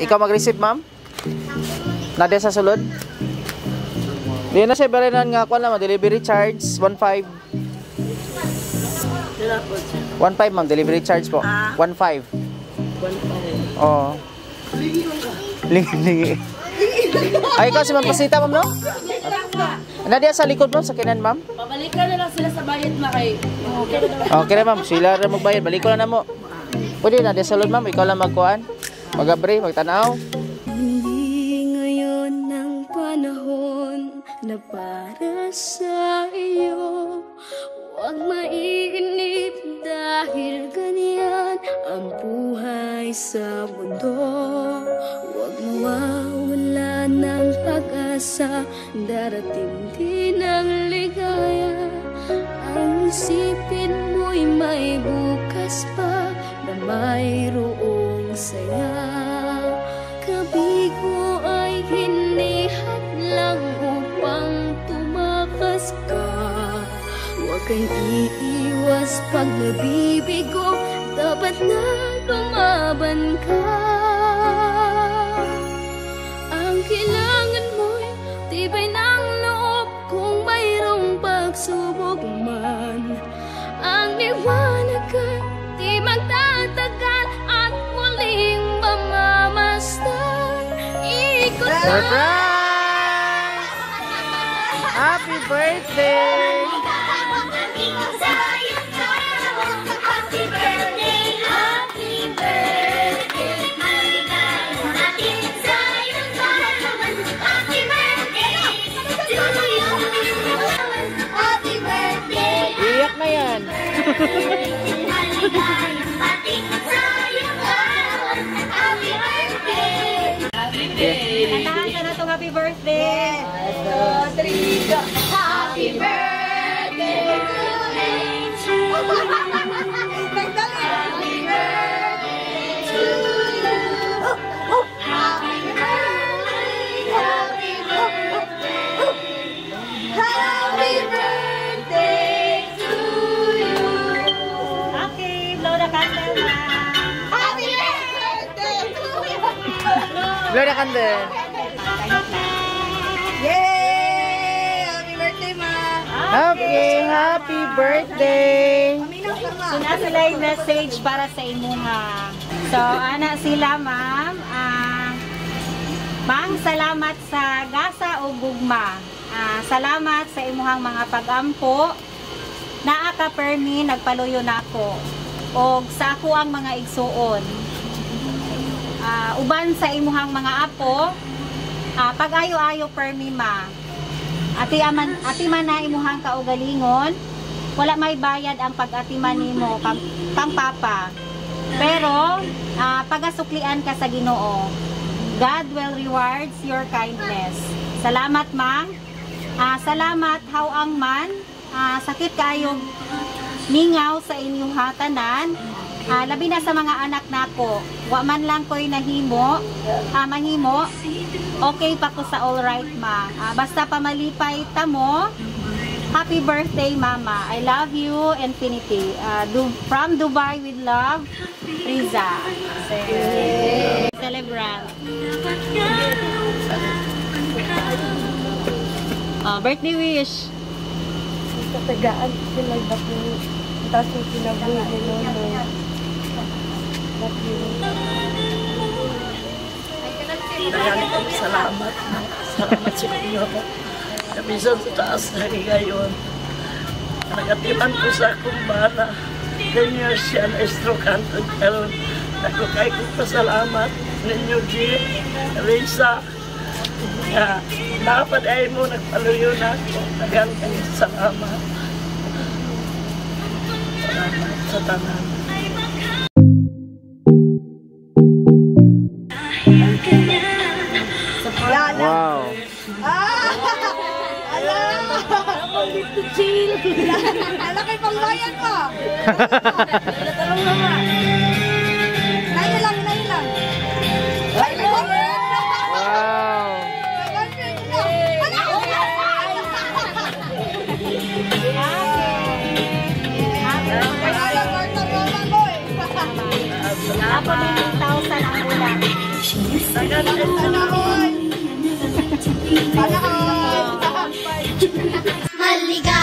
Ikaw mag-receive, ma'am? Nadia sa sulod? Di na siya barinan nga kuan lang, delivery charge 1.5. 1.5, ma'am, delivery charge po. 1.5. 1.5. Oo. Lingi-lingi. Ay, ikaw si Ma'am Pasita, ma'am, no? Nadia sa likod, ma'am, sa kinan, ma'am. Pabalikan na lang sila sa bayad ma kay. Okay na, ma'am. Sila ra magbayad. Balik ko lang na mo. Pwede na, sa sulod, ma'am. Ikaw lang magkuan. Magabre, magtanaw. Hindi ngayon ang panahon na para sa iyo. Huwag maiinip dahil ganyan ang buhay sa mundo. Huwag mawawala ng pag-asa, darating din ang ligaya. Ang isipin mo'y may bukas pa na mayroong saya. Kabigo ay hindi hadlang upang tumakas ka. Huwag kang iiwas pag nabibigo, dapat na lumaban ka. Ang kailangan mo'y tibay ng loob kung mayroong pagsubok man. Ang liwanag ay di magtatagal at muling mamamasdan. Ikot lang. Surprise! Happy birthday! Happy birthday, happy birthday. Maligayang ating sa iyong kaarawan. Happy birthday to you. Happy birthday. Iyak na yan. Maligayang ating sa iyong kaarawan. Happy birthday. Kantahan ka na itong happy birthday. 1, 2, 3, go! Happy birthday to you. Happy birthday to you. Happy birthday, happy birthday. Happy birthday to you. Okay, blow the candle, ma'am. Happy birthday to you. Blow the candle. Yay! Happy birthday, ma! Happy, happy birthday! So, naa sila yung message para sa imuha. So, ana sila, ma'am. Ma'am, salamat sa gasa o gugma. Salamat sa imuhang mga pagampo. Naa ka permi, nagpaluyo nako. Og sa ako ang mga igsuon. Uban sa imuhang mga apo, pag-ayo-ayo permi, ma. Ati aman, ati man na imuhang kaugalingon, wala may bayad ang pag-atiman nimo kang papa. Pero pagasuklian ka sa Ginoo. God will rewards your kindness. Salamat, ma'am. Salamat how ang man. Sakit kayo mingaw sa inyong hatanan. Labi na sa mga anak nako. Wa man lang ko'y nahimo, mahimo. Okay pa ko sa all right, ma. Basta pamalipay ta mo. Happy birthday, Mama. I love you, infinity. From Dubai with love, Riza. Celebrant. Birthday wish. Tagaan sila dako. Tapos yung kinabuhi ni Lolo. Love you. Daghang salamat. Salamat sa inyo. Kabisan sa taas na ngayon. Nagatiman ko sa akong bana. 10 years siya na stroke antod karon. Ako kay ko pasalamat ninyo, G. Risa. Nga, dapat ay mo nagpaluyo na ako. Daghang kayo salamat. Salamat sa tanan. Wow. Ala! Ala kay pangbayan pa! Nayo lang, nayo lang. Ay, may Wow. Ako din 1,000 ang ulam. Dagan kaayo salamat. Sana all. Maligayang